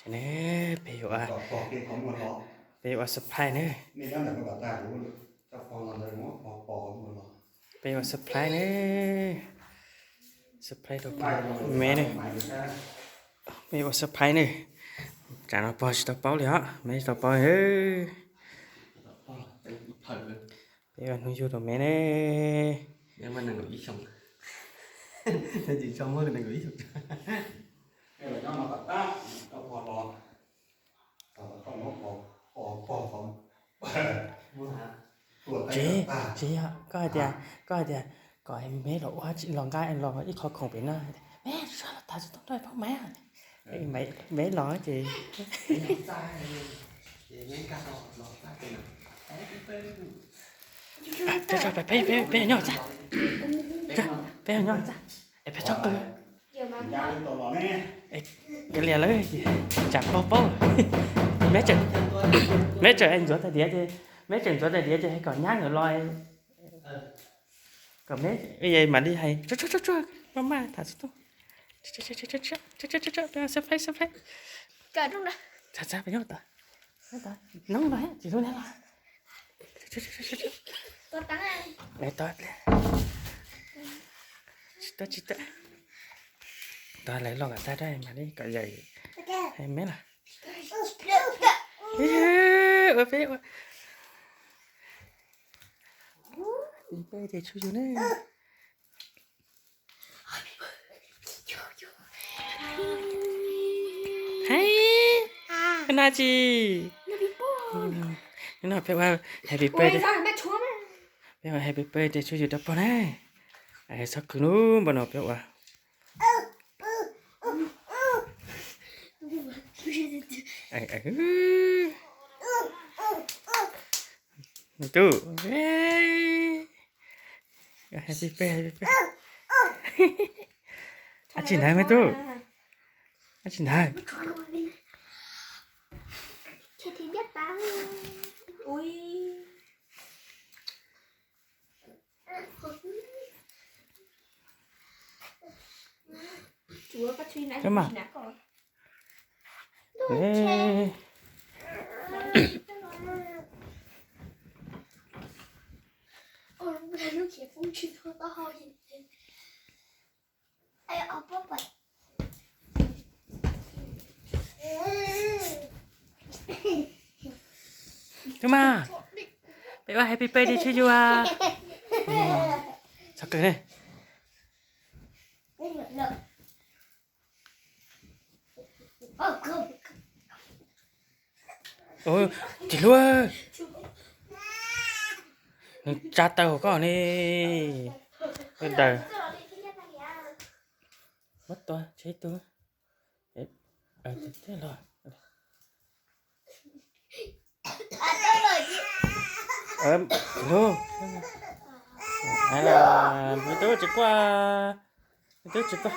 Ne, peb yuav, peb yuav ua surprise ne. Peb yuav ua surprise ne. Surprise rau pog me ne. Peb yuav ua surprise ne. Tsam no pog tsis tau paub li os, me tsis tau paub. Peb yuav hnub yug rau me ne. Tsis, tsis yog, koj hais tias, koj hais tias kom me los ua, los nqa los ib qho khoom pem no, me sawv los tham xov tooj rau pog me. Me los ces peb, peb, peb nyob txaj, peb nyob txaj es peb txhob qw. Kav liam lawm, tsam pog paub. Me tseem, me tseem ntxuav tais diav ces, me tseem ntxuav tais diav ces hais kom nyab nkawd los, kom me mam li hais tsuag tsuag tsuag, maj maj tham xov tooj. Peb surprise, surprise. Txav, txav, peb nyob tod, nyob tod, noob no tsis hlub neb los. Tsis tau, tsis tau. Tod lawv los kom tag mam li kom yawm me los. Ua peb ua, peb tes tsuj yug ne. Hais, koj na tsis? No peb ua happy birthday, peb ua happy birthday tsuj yug rau pog na. Txhob qw lub npa no peb ua. Me tub, happy birthday, happy birthday. Ab tsi ntawd me tub, ab tsi ntawd. Cov mas, Tub mas, peb ua happy birthday to you a. Txhob kawg ne. Tsis hlub, nws tsa taw hauv koj ne. Daws, muab tua tseg ib tug. Los, tsis hlub, me tub tsis quaj, me tub tsis quaj.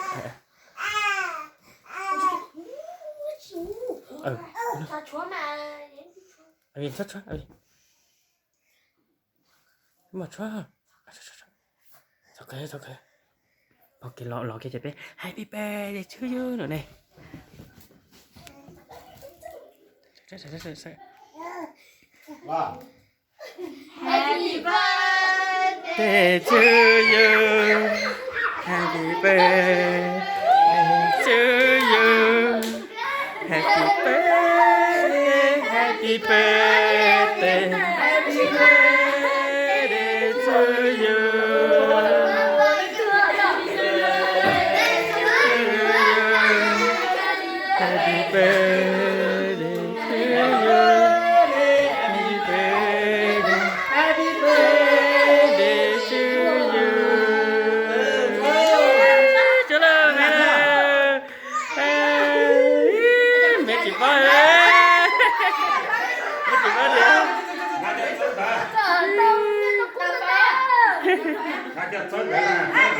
Txhob tshuav, txhob tshuav. Pog kiag los, los kiag ces peb happy birthday to you no ne. Happy birthday to you. Happy birthday to you. Happy birthday, happy birthday, happy birthday to you. Happy birthday to you. Happy birthday, happy birthday to you. Cov lawm, me lawm. Me tsis paub, me tsis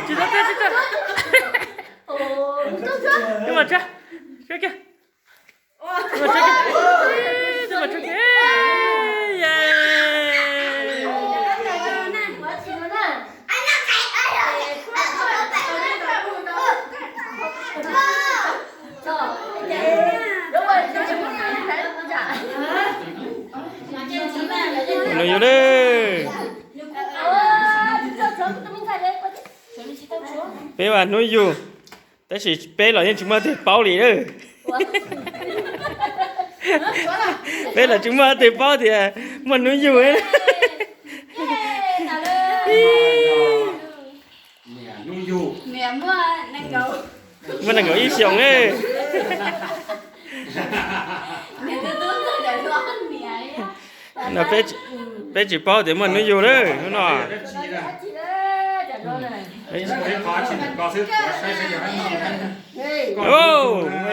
paub tias. Tsis tau, tsis tau. Ib mas tsuag, tsuag kiag. Ib mas tsuag kiag. Ib mas tsuag kiag. Peb muaj hnub yug, tab sis peb los yeej tsis muaj leej twg paub li na. Peb los tsis muaj leej twg paub tias muaj hnub yug. Muaj nees nkaum ib xyoos. No peb tsis paub tias muaj hnub yug lawm hnub no. Muaj ib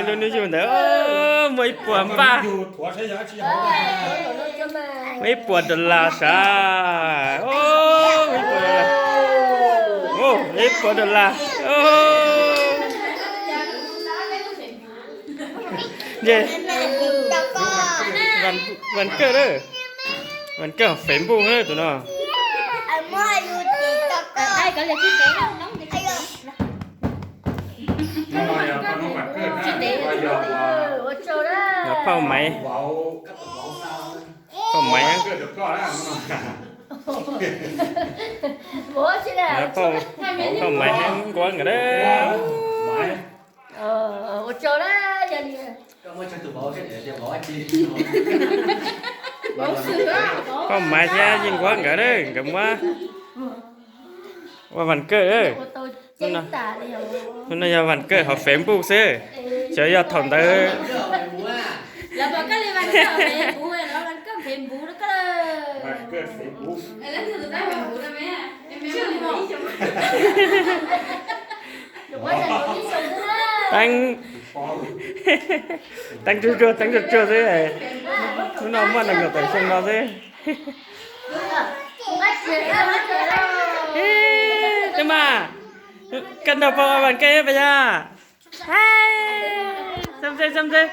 lub hnub yug ntawd, muaj ib puas npaj, muaj ib puas dollar sav. Ib puas dollar. Vas kawj, vas kawj hauv Facebook na tus no. Phauj Maiv, phauj Maiv, phauj Maiv Heeb Nkuab nkawd na. Phauj Maiv thiab Yeej Nkuab nkawd na, nkawd muab ua vas kawj. Hnub no yog vas kawj hauv Facebook xwb, xyov yog thaum ntawd. Teeb, teeb tsuag tsuag, teeb tsuag tsuag xwb. Hnub no muaj nees nkaum tawm xyoo no xwb. Tub mas, koj nrog pog ua vas kawj pas yog? Xam xeb, xam xeb.